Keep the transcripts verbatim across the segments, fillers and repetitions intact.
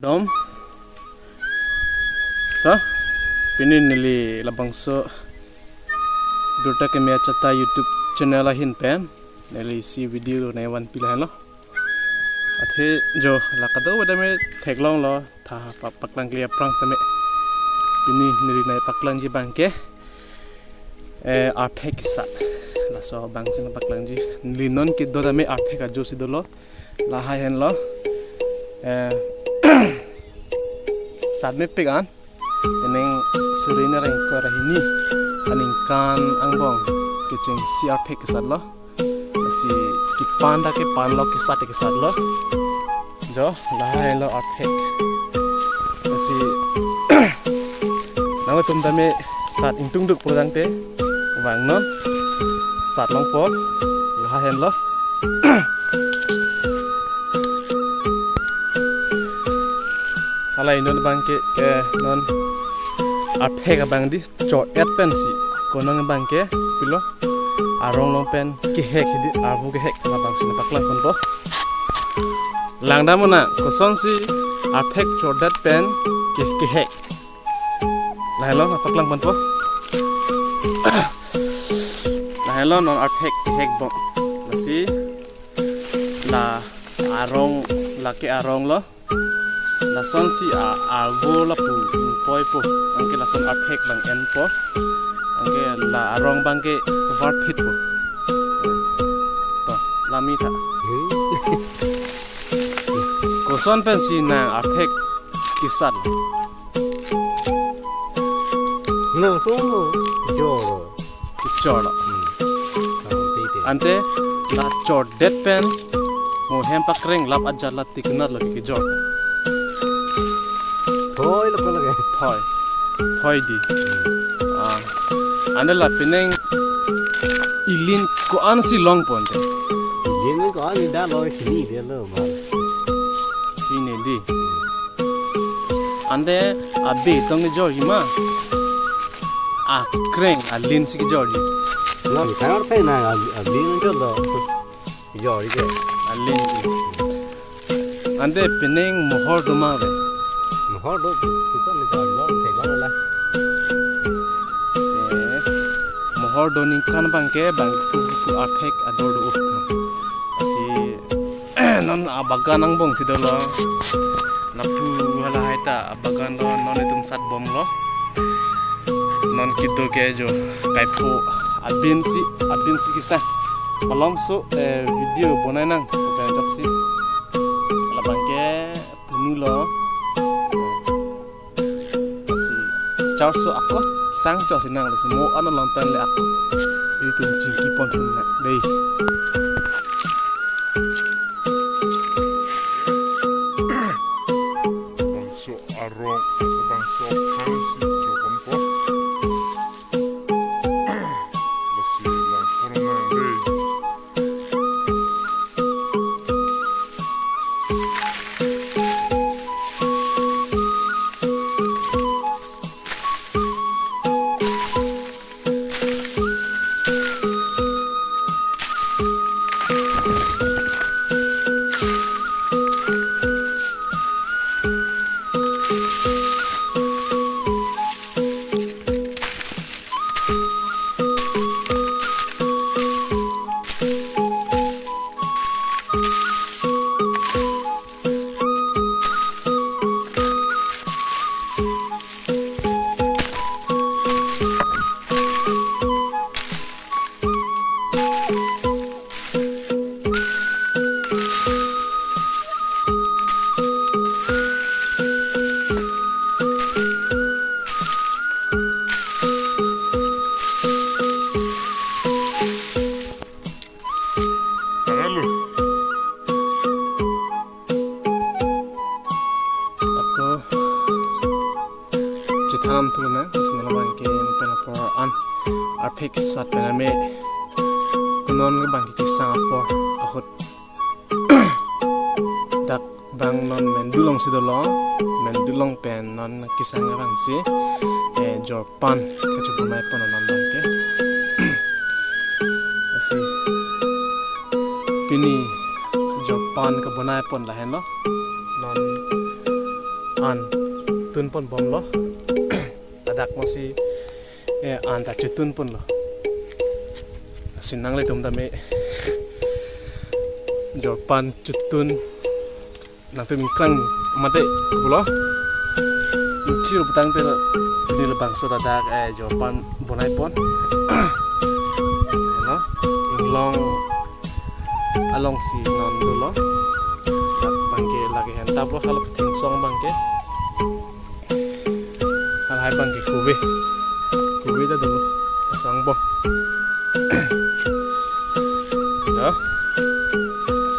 Dom. To, pini neli labangso Durta Keme Achata YouTube channel ahin pen neli isi video nangvanpi lahenlo. Athe jo la kadokave tame theklonglo, tha pa-, paklangkle aphrang tame. Pini neli nangpaklangji abangke, eh, arphek kesat. Laso abangsi nangpaklangji. Neli non kedo tame arphek ajo si dolo. Lahai henlo. Eh, sat mepik an. Eneng suri nereng ko ra hini aningkan angbong kechengsi arphek kesatlo. Lasi kepan ta kepanlo, kesat ta kesatlo. Jo, lahai lo arphek. Lasi nangtum tame sat ingtungduk pulangte vangnon. Sat longpo. Lahai henlo. Hala non abangke, eh, non arphek abang di chor-et pensi. Konong abangke pilo arong along pen kehek hidi, arvo kehek, labangsi nangpaklangponpo. Langdam nang, kosonsi arphek chor-et pen ke-, kehek. Lahelo nangpaklangponpo. Lahelo non arphek kehek bom. Lasi la arong, lake aronglo. Lasonsi a, arvo lapu ingpoipo. Anke lason arphek abang enpo. Anke la arong abangke varphitpo. To, la mi tha. Hmm. Koson pensi nang arphek kesat? Nang sono joro. Kejor lo. Hmm. Nang tete. Ante la chor-et pen mo hem pakreng lap ajat la tiknat lo kejor. Thoi lo ko lage. Thoi. Thoi di. Ah. Ante la penang ilin ko-ansi longpo ante? Ilin ko-an ida lo, sini dia lo ma. Sini di. Ante abi tong kejorji ma? Akreng, alinsi kejorji? Non kar pe na, a, alin jolo. Kejorji ke. Alinsi. Ante penang mohor do ma ave? Mohor do, kita ni jor jor theklong la. Eh, mohor do ningkan abangke bang pu pu arphek ador do uh. Lasi non abagan angbongsi dolo. Lapu halahai ta abagan lo, non itum sat bomlo. Non kedo ke jo kaipho abinsi, abinsi kisa. Malomso, eh, video bonai nang, pen ajoksi. Labangke punilo. Lasi charso ako sang charsi nang, lasi mo ano lampan le ako. Itum chingkipon pun nang dei. Bangso arong, bangso khangsi chokonpo. Lasi langpon nang dei. Halo. Ako chethan thulonang, sino abangke pen apor an arphek kesat pen ame kunon ke abangke kesang apor ahut. Dak abang non Mendu alongsi dolo, Mendu along pen non kesang abangsi, eh, jorpan kachobonai pon non abangke. Lasi pini jorpan kabonai pon lahenlo. Non an tunpon bomlo. Ladak masi, eh, an ta chutun ponlo. Lasi nanglitum tame jorpan chutun nangtum ingkrang mate pulo. Thir putangte pini labangso ladak, eh, jorpan bonaipon. No, inglong alongsi non dolo. Dak abangke lake hentaplo, halap thingsong abangke. Halahai abangke kove. Kove ta dolo. Pasang bo. Ya.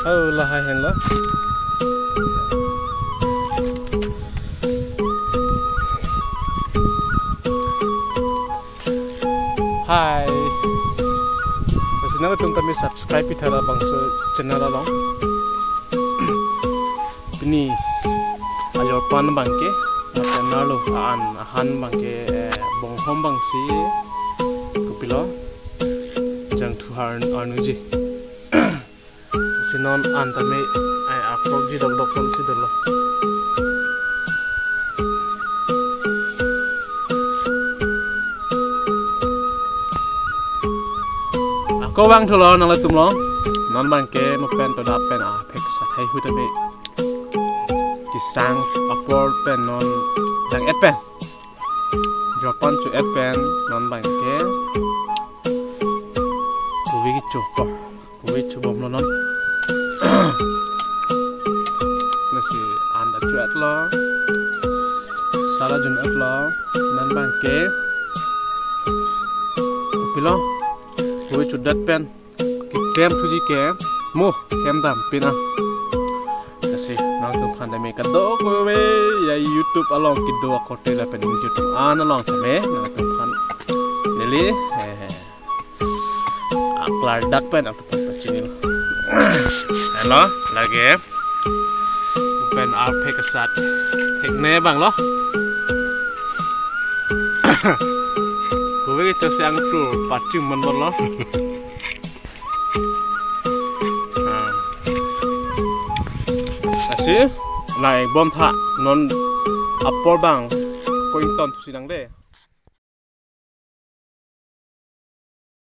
Oh, lahai henlo. Hai. Lasi nanglitum tame subscribe pitha labangso channel along. Pini ajorpan abangke, mate nalo an ahan abangke, eh, bonghom abangsi kopilo, jangthu har arnuji. Si non an tame, eh, akrokji dokdok sonsi dolo. Ako vangthulo nanglitumlo. Non abangke mo pen to dap pen a phek sa thai hu tame. Kesang apor pen non jang-et pen. Jorpan chu-et pen non abangke kove kecho apor. Kove chobomlo non. Lasi an ta chu-etlo. Sala jun-etlo. Non abangke kopilo. Kove chodet pen keklem thuji ke mo hem dam pin an. Lasi nangtum aphan tame kadokave ya YouTube along kedo akorte lapen YouTube an along tame nangtum aphan neli, eh, aklardak pen nangtum aphan pachini. Helo, lake pen arphek asat thekne abanglo. Kove kecho si angtu paching man bomlo. Ah. Lasi, la-ik bomtha non apor abang ko-ington thusi nangde.